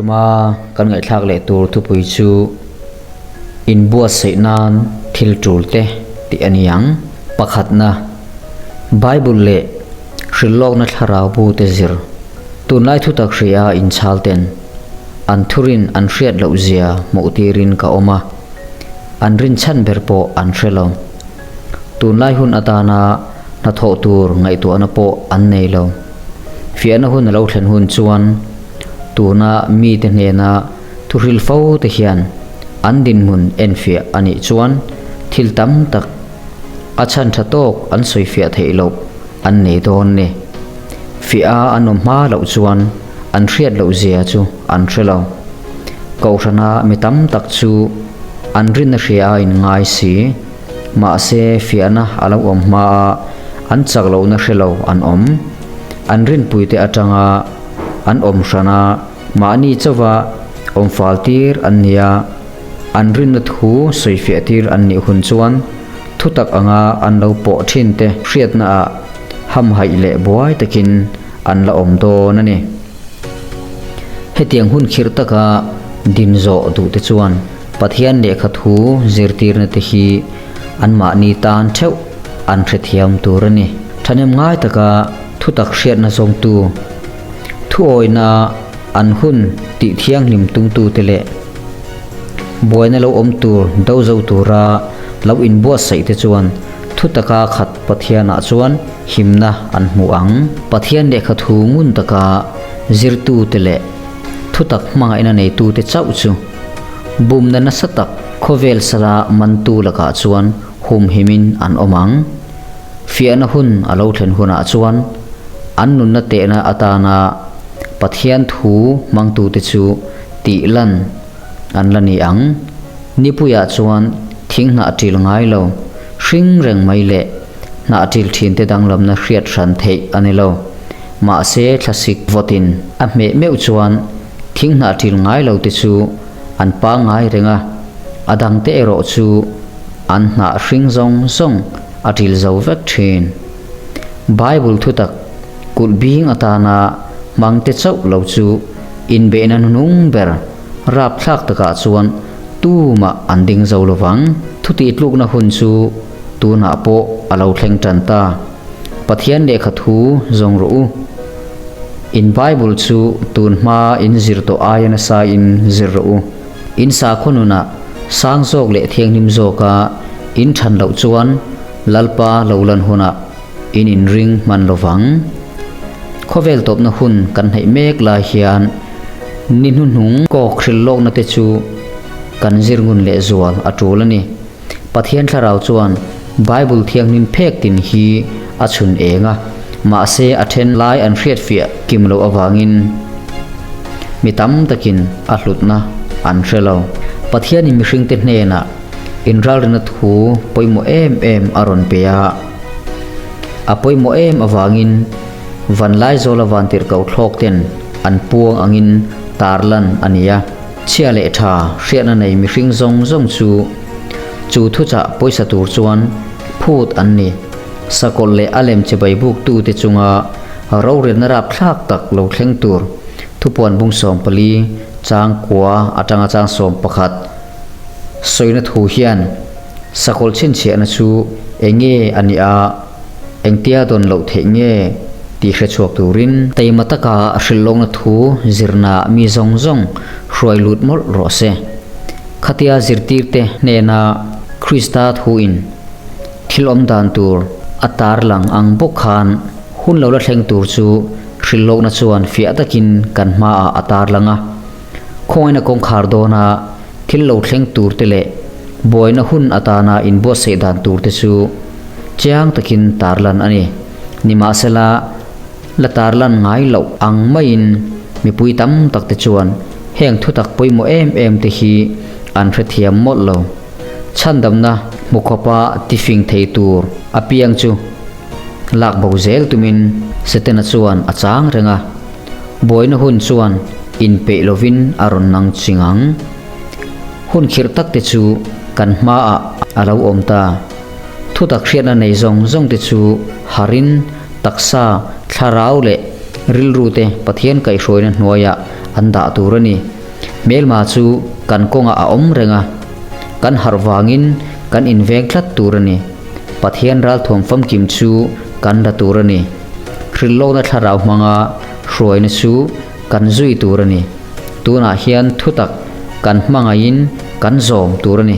tuma kan ngaihthlak leh tur thupui chu inbuatsaih nan thil tul te tih a ni ang. Pakhatna, Bible leh hrilhlawkna thlarau bu te zir. Tunlai thutak hria inchhal ten an thurin an hriat loh zia hmuh tirin ka awm a, an rinchhan ber pawh an hre lo. Tunlai hun atana hnathawh tur ngaihtuahna pawh an nei lo. Fiahna hun a lo thlen hun chuan tuna mite hnena thuhril fo te hian an dinhmun enfiah a nih chuan thil tam tak a chhan tha tawk an sawifiah theih loh an nei dawn ni. Fiah a an awm hma loh chuan an hriat loh zia chu an hre lo. Kohhrana mi tam tak chu an rinna hria a inngai si. Mahse, fiahna a lo awm hma a, an chak lohna hre lo an awm. An rinpuite atanga an awm hran a, mahni chauva awm fal tir an ni a, an rinna thu sawifiah tir an nih hun chuan thutak anga an lo pawh thin te hriatnaah hamhaih leh buai takin an la awm dawn a ni. Hetiang hun khirh taka din zawh duh te chuan Pathian lehkha thu zirtirna te hi anmahni tan theuh an hrethiam tur a ni. Thahnem ngai taka thutak hriatna zawngtu, thuawina an hun tih thianghlim tumtu te leh buaina lo awm tur do zo tura lo inbuatsaih te chuan thutaka khat Pathianah chuan himna an hmu ang. Pathian lehkha thu ngun taka zirtute leh thutak hmangaihna neitute chauh chu bumna nasa tak khawvel sala mantu lakah chuan humhimin an awm ang. Fiahna hun a lo thlen hunah chuan an nunna tehna atana Pathian thu hmangtute chu tih lan an la ni ang. Nipuiah chuan thing hnah ṭil ngai lo, hring reng mai leh hnah ṭil ṭhinte danglamna hriat hran theih a ni lo. Mahse thlasik vawtin a hmeh meuh chuan thing hnah ṭil ngai lo te chu an pangngai reng a, a dangte erawh chu an hnah hring zawng zawng a ṭil zo vek ṭhin. Bible thutak kulh bing atana hmangte chauh lo chu inbeihna hnuhnung ber Rapthlak takah chuan tumah an ding zo lo vang. Thutih tlukna hun chu tunah pawh a lo thleng tan ta. Pathian lehkha thu zawng rawh u. In Bible chu tun hma in zir tawh aia nasa in zir rawh u. In sakhaw nunah sang zawk leh thianghlim zawka in than loh chuan Lalpa lo lan hunah in inring hman lo vang. Khawvel tawpna hun kan hnaih mek lai hian ni hnuhnung kawk hrilh lawkna te chu kan zir ngun leh zual a tul a ni. Pathian thlarau chuan Bible thianghlim phek tin hi a chhun eng a, mahse a then lai an hriatfiah kim loh avangin mi tam takin a hlutna an hre lo. Pathianin mihringte hnenah inralrina thu pawimawh em em a rawn pe a. A pawimawh em avangin Vanlaizawla vantirhkoh thlawk ten an puang angin tarlan a ni a. Chhia leh tha hriatna nei mihring zawng zawng chu chu thuchah pawisa tur chuan phut an ni. Sakawlh leh a lem chibai buktute chunga rorelna rapthlak tak lo thleng tur thupuan bung 14 chang kua atanga chang 11 sawina thu hian Sakawlh chhinchhiahna chu eng nge a nih a, engtia dawn loh theih nge tih hre chhuak turin. Taima taka hrilhlawkna thu zirna mi zawng zawng hruai lut mawlh rawh se. Khatia zirtirte hnena Krista thuin thil awm dan tur a tarlang ang bawk khan hun lo la thleng tur chu hrilhlawkna chuan fiah takin kan hmaah a tarlang a. Khawngaihna kawngkhar dawna Thil lo thleng tur te leh buaina hun atana inbuatsaih dan tur te chu chiang takin tarlan a ni. Nimahsela, la tarlan ngai loh ang maiin mipui tam tak te chuan heng thutak pawimawh em em te hi an hrethiam mawlh lo. Chhandamna hmu khawpa tifing thei tur apiang chu lak bo zel tumin Setana chuan a chang reng a. Buaina hun chuan inpeih lovin a rawn nang ching ang. Hun khirh tak te chu kan hmaah a lo awm ta. Thutak hriatna nei zawng zawng te chu harin taksa, thlarau leh rilru te Pathian kaihhruaina hnuaiah an dah tur a ni. Hmelma chu kan kawngah a awm reng a, kan harh vangin kan inveng tlat tur a ni. Pathian ralthuam famkim chu kan la tur a ni. Hrilhlawkna thlarau hmanga hruaina chu kan zui tur a ni. Tunah hian thutak kan hmangaihin kan zawm tur a ni.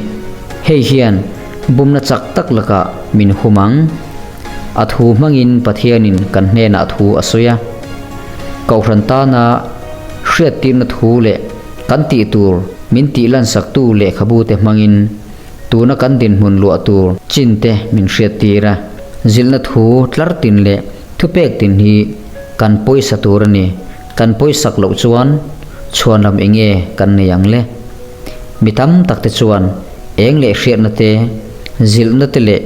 Hei hian bumna chak tak lakah min hum ang. A thu hmangin Pathianin kan hnenah thu a sawi a. Kohhran tana hriattirna thu leh kan tih tur min tih lansaktu lehkhabute hmangin tuna kan dinhmun luah tur chinte min hriattir a. Zilhna thu tlar tin leh thupek tin hi kan pawisa tur a ni. Kan pawisak loh chuan chhuanlam enge kan nei ang le? Mi tam tak te chuan eng leh hriatna te, zilhna te leh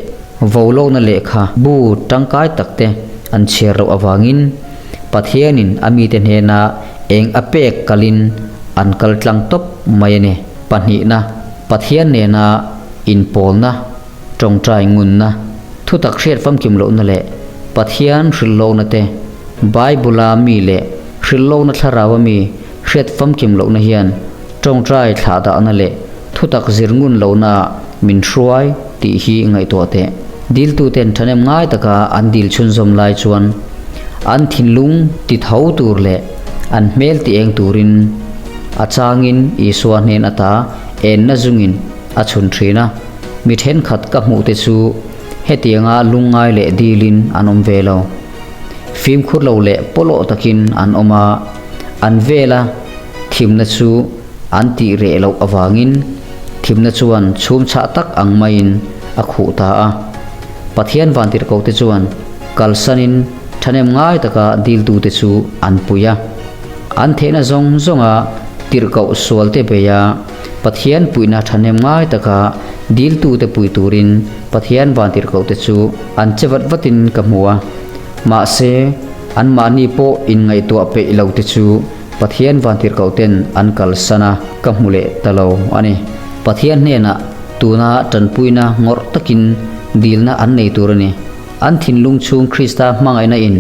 volawkna lehkha bu tangkai tak te an chhiar loh avangin Pathianin a mite hnena eng a pek kalin an kal tlang tawp mai a ni. Pahnihna, Pathian nena inpawlna, tawngtai ngunna, thutak hriat famkim lohna leh Pathian hrilhlawkna te, Bible-a mi leh hrilhlawkna thlarau-a mi hriat famkim lohna hian tawngtai thlahdahna leh thutak zir ngun lohnaah min hruai tih hi ngaihtuah teh. Diltuten thahnem ngai taka an dil chhunzawm lai chuan an thinlung ti tho tur leh an hmel ti eng turin a changin Isua hnen ata enna zungin a chhun thin a. Mi thenkhat ka hmuh te chu hetianga lungngai leh dilin an awm ve lo. Fimkhur lo leh pawlawh takin an awm a, an vela thimna chu an tih reh loh avangin thimna chuan chhum chhah tak ang maiin a khuh ta a. Pathian vantirhkohte chuan kalsanin thahnem ngai taka diltute chu an pui a. An theihna zawng zawnga tirhkoh sualte beia Pathian puihna thahnem ngai taka diltute pui turin Pathian vantirhkohte chu an che vat vatin ka hmu a. Mahse, anmahni pawh inngaihtuah peih lote chu Pathian vantirhkohten an kalsan a, ka hmu leh ta lo a ni. Pathian hnenah tuna tanpuina ngawrh takin dilna an nei tur a ni. An thinlung chhung Krista hmangaihna in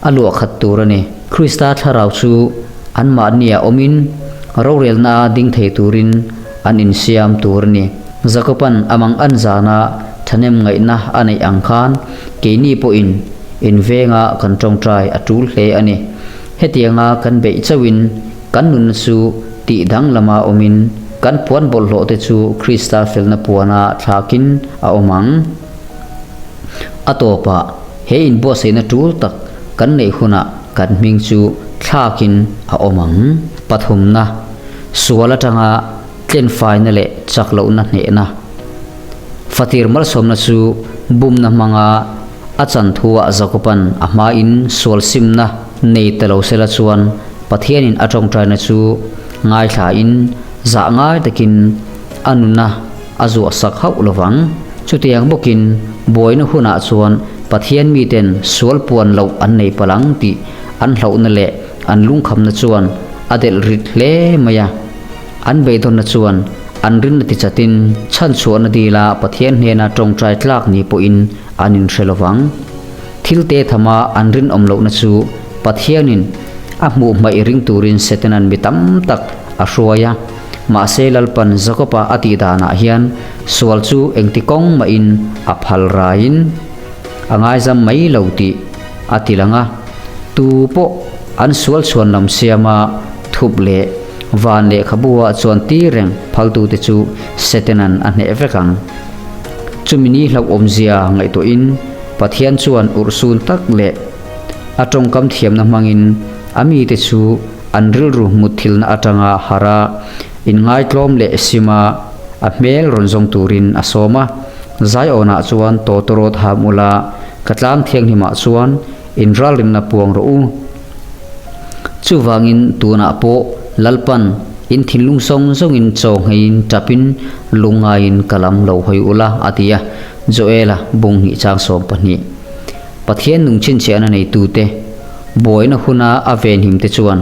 a luah khat tur a ni. Krista thlarau chu anmahnia awmin rorelna ding thei turin an insiam tur a ni. Jakoban a mang an zana thahnem ngaihna a neih ang khan keini pawhin invenga kan tawngtai a tul hle a ni. Hetianga kan beih chauhin kan nunna chu tih danglama awmin kan puan bawlhhlawh te chu Krista felna puana thlakin a awm ang. A tawpah he inbuatsaihna tul tak kan neih hunah kan hming chu thlakin a awm ang. Pathumna, sual atanga tlenfaina leh chak lohna hnehna. Fatir malsawmna chu bumna hmanga a chan thuah Jakoban a hmain sual simna nei ta lo sela chuan Pathianin a tawngtaina chu ngaithlain zah ngai takin a nuna a zuah sak hauh lovang. Chutiang bawkin buaina hunah chuan Pathian miten sual puan loh an nei palh ang tih an hlauhna leh an lungkhamna chuan a delh rit hle mai a. An beidawnna chuan an rinna tichatin chhanchhuahna dila Pathian hnena tawngtai tlak ni pawhin an inhre lovang. Thil te thama an rinawm lohna chu Pathianin a hmuh hmaih ring turin Setanan mi tam tak a hruai a. Mahse Lalpan Jakoba a tih danah hian sual chu engti kawng mahin a phal raiin a ngaizam mai lo tih a ti lang a. Tu pawh an sual chhuan lam siama thup leh van lehkhabu-ah chuan tir reng phaltute chu Setanan a hneh vek ang. Chumi ni hlauhawmzia ngaihtuahin Pathian chuan urhsun tak leh a tawngkam thiamna hmangin a mite chu an rilru mutthilna atanga harh a, inngaitlawm leh sima a hmel rawn zawng turin a sawm a. Zaiawnah chuan tawtawrawt ham ula, ka tlang thianghlimah chuan inralrinna puang rawh u. Chuvangin tunah pawh Lalpan in thinlung zawng zawngin chaw ngheiin tapin lungngaiin ka lam lo hawi ula, a ti a, Joela bung hnih chang 12. Pathian nung chhinchhiahna neitute buaina huna a venhimte chuan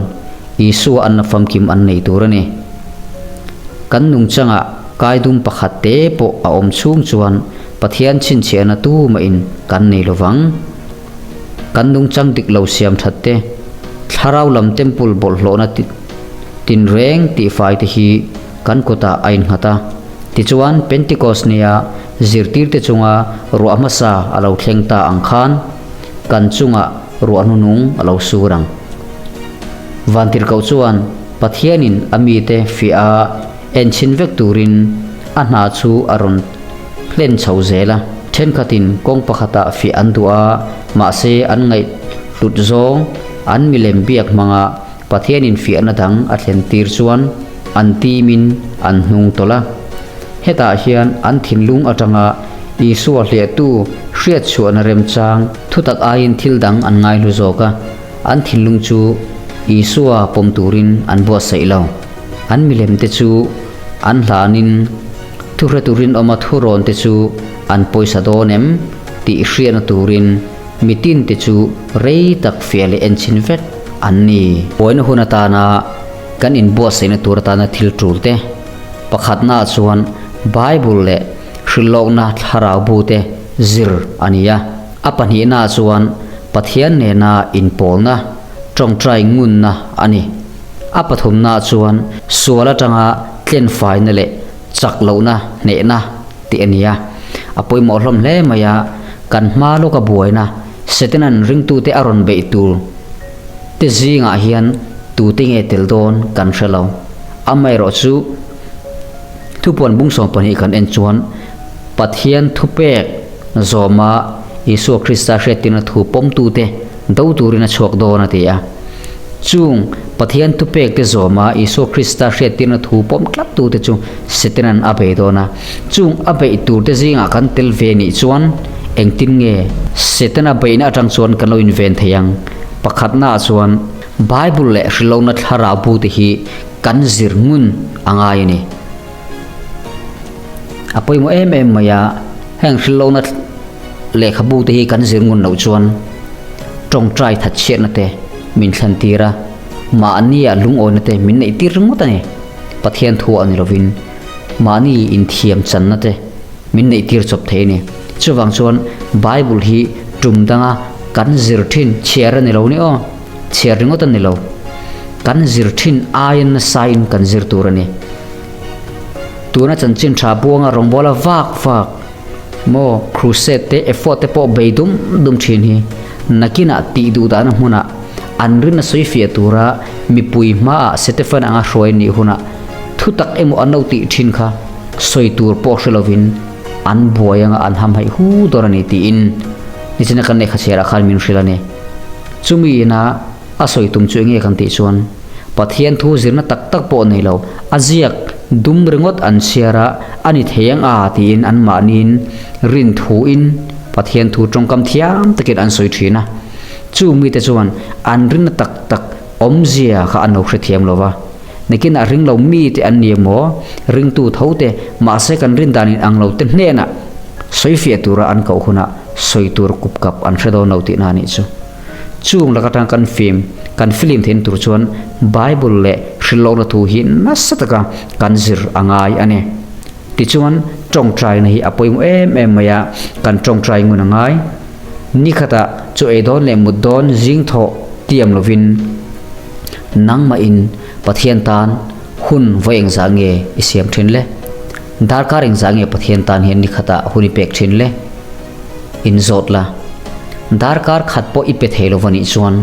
Isua anna famkim an nei tur a ni. Kan nungchangah kaidum pakhat te pawh a awm chhung chuan Pathian chhinchhiahna tumahin kan nei lovang. Kan nungchang dik lo siam that te, thlarau lam temple bawlhhlawhna ti. Tinreng tihfai te hi kan kutah a innghat a. Tichuan, Pentikos nia zirtirte chunga ruah hmasa a lo thleng ta ang khan kan chungah ruah hnunung a lo sur ang. Vantirhkoh chuan Pathianin a mite fiah a enchhin vek turin a hna chu a rawn hlen chho zel a. Thenkhatin kawng pakhatah fiah an duh a, mahse an ngaihhlut zawng an milem biak hmanga Pathianin fiahna dang a thlen tir chuan an timin an hnung tawlh a. Hetah hian an thinlung atanga Isua hliahtu hriatchhuahna remchang thutak aiin thil dang an ngaihlu zawk a, an thinlung chu Isua pawm turin an buatsaih lo. An milemte chu an hlanin thuhretu rinawma thurawnte chu an pawisa dawn em tih hriatna turin Mitin te chu rei tak fiah leh enchhin vek an ni. Buaina hun atana kan inbuatsaihna tur atana thil tul te, pakhatnaah chuan Bible leh hrilhlawkna thlarau bu te zir a ni a. A pahnihnaah chuan Pathian nena inpawlna, tawngtai ngunna a ni. A pathumnaah chuan sual atanga tlenfaina leh chak lohna hnehna tih a ni a. A pawimawh hlawm hle mai a, kan hma lawka buaina Setanan ringtute a rawn beih tur te zingah hian tute nge tel dawn kan hre lo. Amaherawh chu thupuan bung 12 kan en chuan Pathian thupek zawma Isua Krista hriattirna thu pawmtute do turin a chhuak dawn a ti a. Chung Pathian thupekte zawma Isua Krista hriattirna thu pawm tlattute chu Setanan a bei dawn a. Chung a beih turte zingah kan tel ve nih chuan engtin nge Setana beihna atang chuan kan lo inven thei ang? Pakhatnaah chuan Bible leh hrilhlawkna thlarau bute hi kan zir ngun a ngai a ni. A pawimawh em em mai a, heng hrilhlawkna lehkhabu te hi kan zir ngun loh chuan tawngtai that chhiatna te min thlen tir a, mahnia lungawina te min neih tir ringawt a ni. Pathian thu a ni lovin mahni inthiam channa te min neih tir chawp thei a ni. Chuvang chuan Bible hi tum danga kan zir thin chhiar a ni lo ni aw, chhiar ringawt a ni lo. Kan zir thin aiin nasain kan zir tur a ni. Tuna chanchin tha buanga rawngbawla vak vak maw crusade te effort te pawh bei dum dum thin hi nakinah tih duh dahna hmunah an rinna sawi fiah tura mipui hmaah Setefan anga hruai nih hunah thutak emaw an lo tih thin kha sawi tur pawh hre lovin an buai anga an hamhaih hu dawn a ni tiin nichina kan lehkha chhiarah khan min hrilh a ni. Chumi ina a sawi tum chu enge kan tih chuan Pathian thu zirna tak tak pawh nei lo, a ziak dum ringawt an chhiar a, a ni thei ang a tiin anmahniin rin thuin Pathian thu tawngkam thiam takin an sawi thin a. Chu mite chuan an rinna tak tak awmzia kha an lo hrethiam lo va. Nakinah ring lo mite an ni emaw, ringtu tho te, mahse kan rin dan inang lo te hnenah sawifiah tura an koh hunah sawi tur kupkap an hre dawn lo tihna a nih chu. Chung lak atang kan fim, kan film theihna tur chuan Bible leh hrilhlawkna thu hi nasa taka kan zir a ngai a ni. Tichuan, tawngtaina hi a pawimawh em em mai a, kan tawngtai ngun a ngai. Nikhatah chaw ei dawn leh mut dawn zing thawh tiam lovin nangmahin Pathian tan hun vawi engzah nge i siam thin le? Darkar engzah nge Pathian tan hian nikhatah hun i pek thin le? Inzawt la, darkar khat pawh i pe thei lo va nih chuan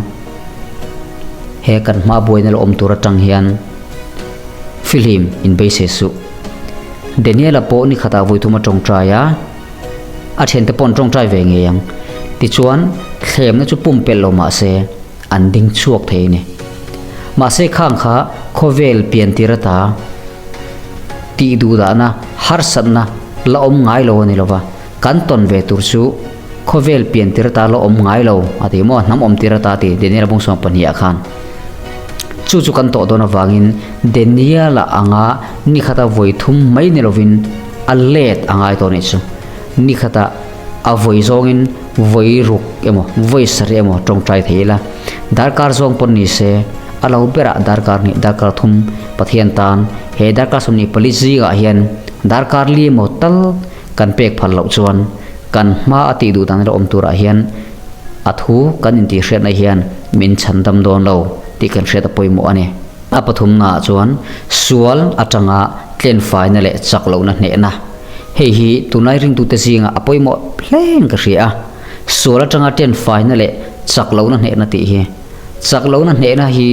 he kan hma buaina la awm tur atang hian fihlim inbeisei suh. Daniela pawh ni khatah vawi thum a tawngtai a, a thiante pawh an tawngtai ve ngei ang. Tichuan, thlemna chu pumpelh lo mah se an ding chhuak thei a ni. Mahse khang kha khawvel piantir ata tih duhdahna, harsatna la awm ngai lo a ni lo va. Kan tawn ve tur chu khawvel pian tir ata la awm ngai lo a ti maw, hnam awm tir ata ti Daniel-a bung 12 ah khan. Chu chu kan tawh dawn avangin Daniel-a anga nikhata vawi thum mai ni lovin a let a ngai tawh nih chu. Nikhata a vawi zawngin vawi ruk emaw vawi sarih emaw tawngtai thei ila, darkar zawng pawn ni se a lo berah darkar hnih darkar thum Pathian tan he darkar 24 zingah hian darkar li emaw tal Kan pek phal loh chuan kan hma a tih duh dan ila awm turah hian a thu kan intihhriatna hian min chhan dam dawn lo tih kan hriat a pawimawh a ni. A pathumnaah chuan sual atanga tlenfaina leh chak lohna hnehna. Hei hi tunlai ringtute zinga a pawimawh hlein ka hria a, sual atanga tlenfaina leh chak lohna hnehna tih hi. Chak lohna hnehna hi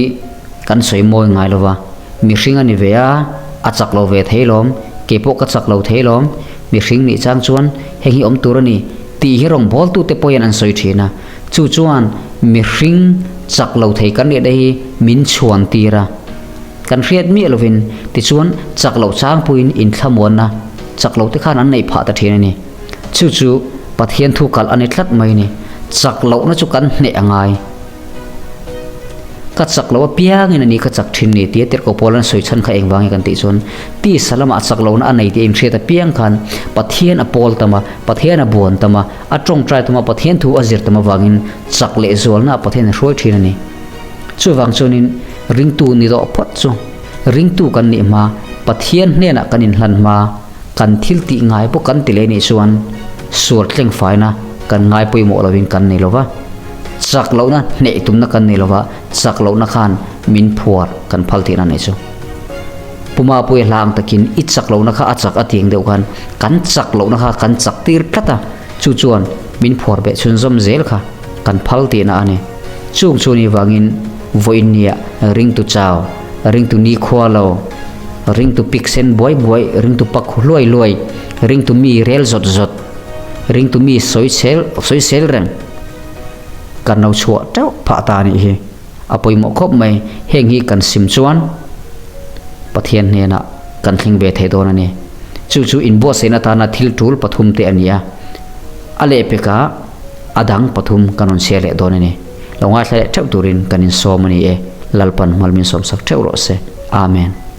kan sawi mawi ngai lo va, mihring a ni ve a, a chak lo ve thei lawm, kei pawh ka chak lo thei lawm, mihring nih chang chuan heng hi awm tur a ni tih hi rawngbawltute pawhin an sawi thin a. Chu chuan mihring chak lo thei kan nih daih hi min chhuan tir a, kan hriat miah lovin tichuan chak loh changpuiin inthlamuanna chak lo te khan an neih phah ta thin a ni. Chu chu Pathian thu kalh a ni tlat mai a ni. Chak lohna chu kan hneh a ngai. Ka chak lo apiangin a ni ka chak thin ni tia tirhkoh pawl an sawi chhan kha engvang nge kan tih chuan tisa lamah chak lohna a nei tih a inhriat apiang khan Pathian a pawl tam a, Pathian a buan tam a, a tawngtai tam a, Pathian thu a zir tam avangin chak leh zualna ah Pathian a hruai thin a ni. Chuvang chuanin ringtu ni dawh phawt chu ringtu kan nih hma, Pathian hnenah kan inhlan hma, kan thil tih ngai pawh kan ti leh nih chuan sual tlengfaina kan ngai pawimawh lovin kan nei lova, chak lohna hneh tumna kan nei lova, chak lohna khan min phuar kan phal tihna a nih chu. Puma puia hlang takin i chak lohna kha a chak a tiang deuh khan kan chak lohna kha kan chak tir tlat a, chu chuan min phuar beh chhunzawm zel kha kan phal tihna a ni. Chung chu ni vangin vawiinnia ringtu chau, ringtu nikhua lo, ringtu pik sen buai buai, ringtu pak hluai hluai, ringtu mi rel zawt zawt, ringtu mi sawisel sawisel reng kan lo chhuah teuh phah ta a nih hi. A pawimawh khawp mai, heng hi kan sim chuan Pathian hnenah kan thleng ve thei dawn a ni. Chu chu inbuatsaihna atana thil tul pathum te a ni a, a lehpekah a dang pathum kan rawn chhiar leh dawn a ni. Lo ngaithla leh theuh turin kan insawm a ni e, Lalpan hmal min sawmsak theuh rawh se. Amen.